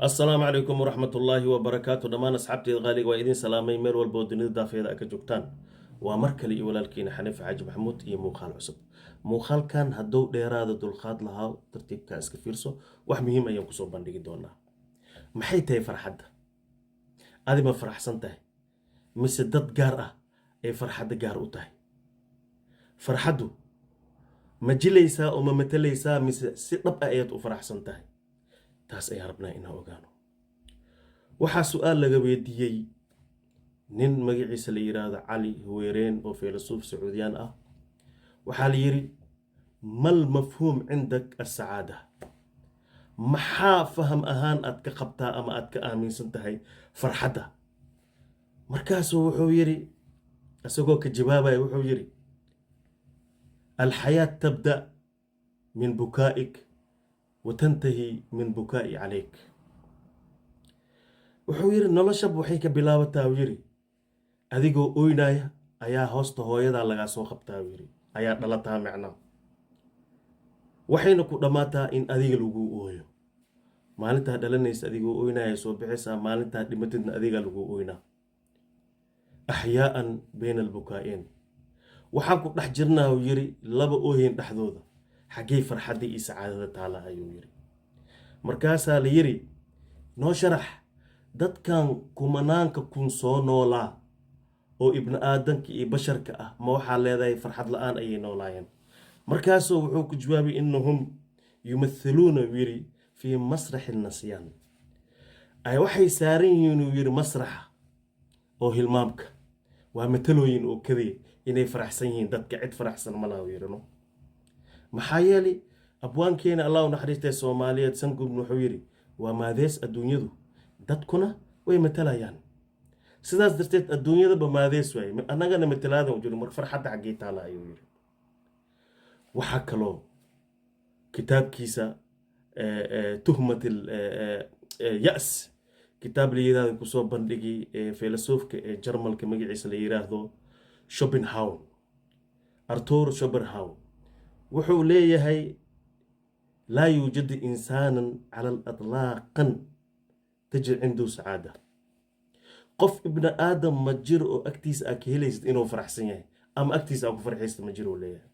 Assalaamu calaykum waraxmatullaahi wabarakaatu. Dhammaan asxaabteeda qaaliga waa idiin salaamay meel walba oo dunida daafeeda ka joogtaan. Waa mar kale iyo walaalkiina Xaniif Xaaji Maxamuud iyo muuqaal cusub. Muuqaalkan hadduu dheeraada, dulqaad lahaa, tartiibkaa iska fiirso. Wax muhiim ayaan kusoo bandhigi doonaa. Maxay tahay farxadda? Adi ma faraxsan tahay mise dad gaar ah ay farxadda gaar u tahay? Farxaddu ma jilaysaa oo ma matalaysaa mise si dhab ah ayaad u faraxsan tahay? Taas ayaan rabnaa inaan ogaano. Waxaa su-aal laga weydiiyey nin magaciisa la yiraahdo Cali Huweereen oo filosof Sacuudiyaan ah. Waxaa la yidhi: "ما المفهوم عندك السعادة?" Maxaa faham ahaan aad ka qabtaa ama aad ka aaminsan tahay farxadda? Markaasuu wuxuu yidhi, isagoo ka jawaabaya, wuxuu yidhi: "الحياة تبدأ من بكائك وتنتهي من بكائي عليك." Wuxuu yidhi, noloshaba waxay ka bilaabataa, uu yidhi, adigoo oynaya ayaa hoosta hooyadaa lagaa soo qabtaa, uu yidhi, ayaa dhalataa macnaa, waxayna ku dhammaataa in adiga lagu ooyo. Maalintaa dhalanaysa adigoo oynaya soo bixaysaa, maalintaa dhimatidna adigaa lagu oynaa. أحياء بين البكائين, waxaan ku dhex jirnaa, uu yidhi, laba oohin dhexdooda. Xaggey farxadda iyo sacaadada taala? Ayuu yidhi. Markaasaa la yidhi: "Noo sharax, dadkan kumanaanka kun soo noolaa oo ibni aadanka iyo basharka ah, ma waxaa leedahay farxad la-aan ayay noolaayeen?" Markaasuu wuxuu ku jawaabay: "إنهم يمثلون," uu yidhi, "في مسرح النسيان." Ay waxay saaran yihiin, uu yidhi, masraxa oo hilmaamka. Waa matalooyin oo kadiya inay faraxsan yihiin dadka. Cid faraxsan ma laha, uu yidhi. No, maxaa yeelay abwaankeena, Allah u naxariistay, Soomaaliyeed Sangubn wuxuu yidhi: "Waa maadees adduunyadu, dadkuna way matalayaan." Sidaas darteed adduunyadaba maadees waaye, annagana matalaadan u jiro. Marka farxadda xaggee taala? Ayuu yidhi. Waxaa kaloo kitaabkiisa تهمة اليأس, kitaab la yiraahdo, kusoo bandhigi filosoofka ee Jarmalka magaciisa la yiraahdo Schopenhauer, Arthur Schopenhauer. Wuxuu leeyahay: "لا يوجد إنسان على الإطلاق تجد عنده سعادة." Qof ibni aadam ma jiro oo agtiisa aa ka helaysid inuu faraxsan yahay ama agtiisa aa ku farxaysid, ma jiro, leeyahay.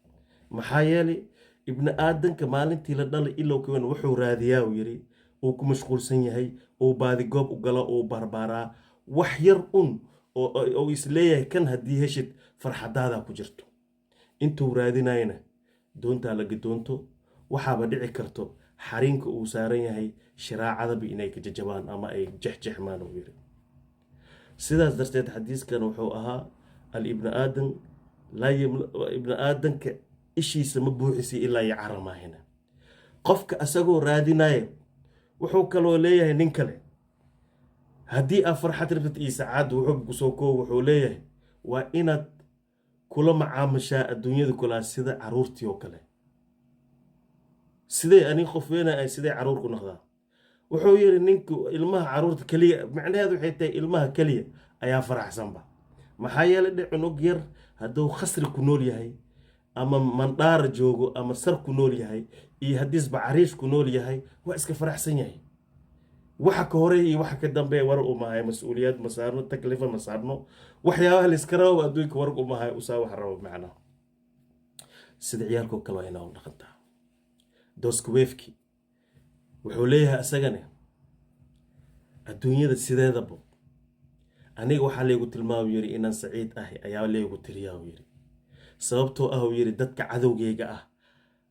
Maxaa yeelay ibni aadanka maalintii la dhalay ilow kawen wuxuu raadiyaa, uu yidhi, uu ku mashquulsan yahay, uu baadigoob u galo, uu barbaaraa wax yar un oo is leeyahay kan haddii heshid farxadaadaa ku jirto. Intuu raadinayana doontaa la gadoonto, waxaaba dhici karto xariinka uu saaran yahay shiraacadaba inay ka jajabaan ama ay jexjexmaan, uu yidhi. Sidaas darteed xadiiskan wuxuu ahaa الابن آدم laa, ibni aadanka ishiisa ma buuxisay ilaa iyo caramaahina qofka asagoo raadinaya. Wuxuu kaloo leeyahay nin kale: haddii aad farxad rabtid iyo sacaadda, wuxuu kusoo koob, wuxuu leeyahay, waa inaad kula macaamushaa adduunyada kulaa sida caruurtii oo kale. Sidee ani qof weyna ay sidee caruur ku noqdaa? Wuxuu yidhi ninku: ilmaha caruurta keliya, macnaheedu waxay tahay ilmaha keliya ayaa faraxsanba. Maxaa yeelay dhe, cunug yar hadduu khasri ku nool yahay ama mandhaara joogo ama sar ku nool yahay iyo haddiisba cariish ku nool yahay, waa iska faraxsan yahay. Waxa ka horeey iyo waxa ka dambeeya war umahay, mas-uuliyaad ma saarno, taklifa ma saarno, waxyaabaha layska rabo adduunka war umahay, usaa wax rabo macnaha. Sida ciyaalkoo kale waa inaa u dhaqantaa. Dostoevsky wuxuu leeyahay isagane: "Adduunyada sideedaba aniga waxaa laygu tilmaama," yiri, "inaan saciid ahay ayaa laygu tiriyaa," uu yiri, "sababtoo ah," uu yiri, "dadka cadowgayga ah,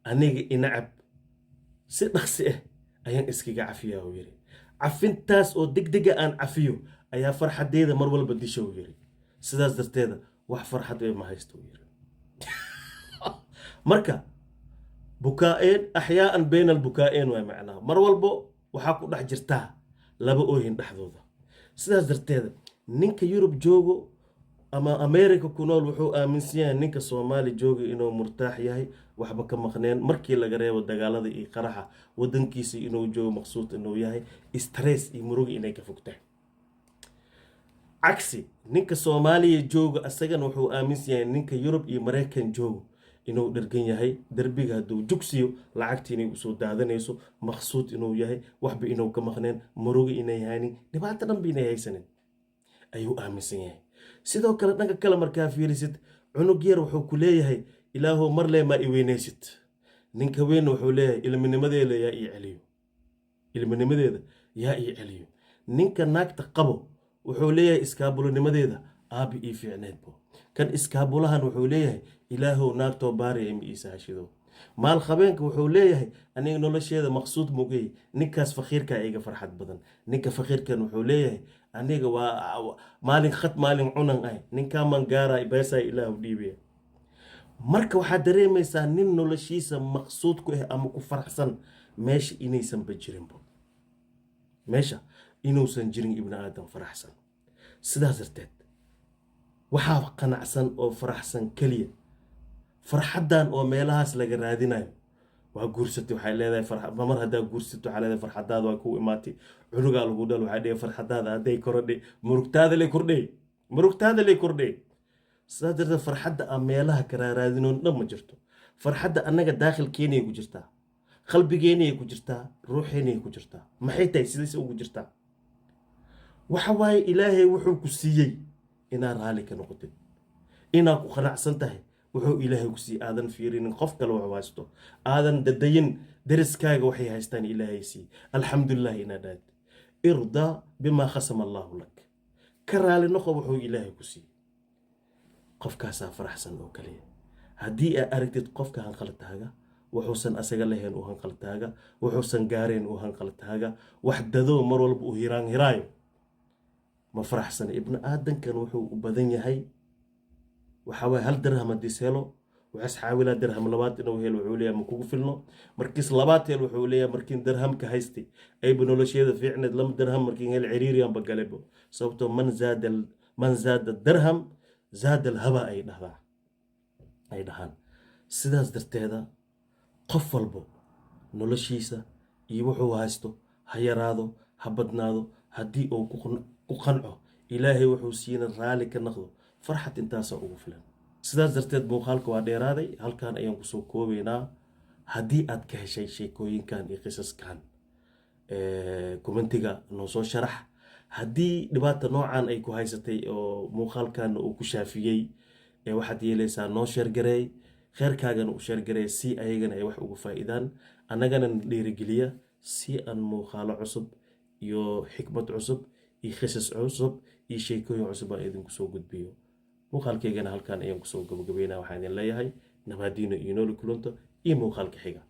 aniga inacab, si dhaqsi ah ayaan iskaga cafiyaa," uu yiri. "Cafintaas oo degdega aan cafiyo ayaa farxadeyda mar walba disha," uu yiri. "Sidaas darteeda wax farxad ee ma haysto," uu yiri. Marka بكائين, أحياء بين البكائين waay macnaha. Mar walbo waxaa ku dhex jirtaa laba oohin dhexdooda. Sidaas darteeda ninka Yurub joogo ama America ku nool wuxuu aaminsan yahay ninka Soomaali jooga inuu murtaax yahay, waxba ka maqneen, markii laga reebo dagaalada iyo qaraxa wadankiisa, inuu joogo maqsuud inuu yahay, stress iyo muruga inay ka fogtahay. Cagsi, ninka Soomaaliya joogo asagana wuxuu aaminsan yahay ninka Yurub iyo Maraykan joogo. Inuu dhergan yahay, derbiga hadduu jugsiyo lacagtii inay usoo daadanayso, maqsuud inuu yahay, waxba inuu ka maqneen, murugo inay haynin, dhibaato dhanba inay haysanin ayuu aaminsan yahay. Sidoo kale, dhanka kale markaa fiirisid, cunug yar wuxuu ku leeyahay, "Ilaahow, mar lee maa i weynaysid." Ninka weyn wuxuu leeyahay, "Ilminimadeeda yaa ii celiyo, ilminimadeeda yaa ii celiyo." Ninka naagta qabo wuxuu leeyahay, "Iskaabulonimadeeda aabi ii fiicneedbo." Kan iskaabulahan wuxuu leeyahay, "Ilaahow, naagtoo baariya ima ii sahashido." Maal qabeenka wuxuu leeyahay, "Aniga nolosheeda maqsuud mugay, ninkaas faqiirkaa iga farxad badan." Ninka faqiirkan wuxuu leeyahay, "Aniga waa maalin khad maalin cunan ah, ninkaaman gaara beesaa Ilaahu dhiibaya." Marka waxaad dareemaysaa nin noloshiisa maqsuud ku ah ama ku faraxsan meesha inaysanba jirinbo, meesha inuusan jirin ibni aadam faraxsan. Sidaas darteed, waxaa qanacsan oo faraxsan keliya farxaddan oo meelahaas laga raadinayo. Waa guursatay, waxay leedahay, mar haddaa guursatay, waxaa leedahay farxadaada waa ku imaatay. Cunugaa lagu dhal, waxay dhihi farxadaada hadday korodhay, murugtaada lay kordhay, murugtaada lay kordhay. Sidaas darteed, farxadda aan meelaha ka raaraadinoon dhan ma jirto. Farxadda annaga daakhilkeenay ku jirtaa, qalbigeenay ku jirtaa, ruuxeenay ku jirtaa. Maxay tahay? Sidayse ugu jirtaa? Waxa waaye, Ilaahay wuxuu ku siiyey inaad raalli ka noqotid, inaad ku qanacsan tahay wuxuu Ilaahay ku siiyey, aadan fiirinin qof kale wuxuu haysto, aadan dadayin deriskaaga waxay haystaan. Ilaahay siiyey, alxamdulilah inaad dhahid. Irdaa bimaa khasama Allaahu lak, ka raali noqo wuxuu Ilaahay ku siiyey. Qofkaasaa faraxsan oo kaliya. Haddii aad aragtid qofka hanqaltaaga, wuxuusan asaga lahayn uu hanqaltaaga, wuxuusan gaareen uu hanqaltaaga, wax dadoo mar walba uu hiraan hiraayo, ma faraxsan. Ibnu aadankan wuxuu u badan yahay, waxa waye, hal dirham haddii helo, waxaas xaawilaa dirham labaad inuu helo. Wuxuu leeyahay, "Ma kugu filno." Markiis labaad hel, wuxuu leeyahay, "Markiin dirhamka haystay ayba nolosheeda fiicneed, lama dirham markiin hel ciriiriyanba galebo." Sababtoo man zaada dirham zaada alhaba ay dhahdaa, ay dhahaan. Sidaas darteeda, qof walbo noloshiisa iyo wuxuu haysto, ha yaraado ha badnaado, haddii uu ku qanco, Ilaahay wuxuu siina, raali ka noqdo, farxad intaasa ugu filan. Sidaas darteed, muuqaalka waa dheeraaday, halkan ayaan kusoo koobaynaa. Haddii aad ka heshay sheekooyinkan iyo qisaskan, comment-iga noo soo sharax. Haddii dhibaata noocan ay ku haysatay oo muuqaalkan uu ku shaafiyey, waxaad yeelaysaa noo share gareey, kheyrkaagana u share gareey, si ayagana ay wax uga faa'iidaan, annagana na dhiirigeliya si aan muuqaalo cusub iyo xikmad cusub iyo qisas cusub iyo sheekooyin cusub aan idinku soo gudbiyo. Muuqaalkaygana halkan ayaan kusoo gabagabeynaa. Waxaan idin leeyahay nabaadiino iyo nooli kulunta iyo muuqaalka xiga.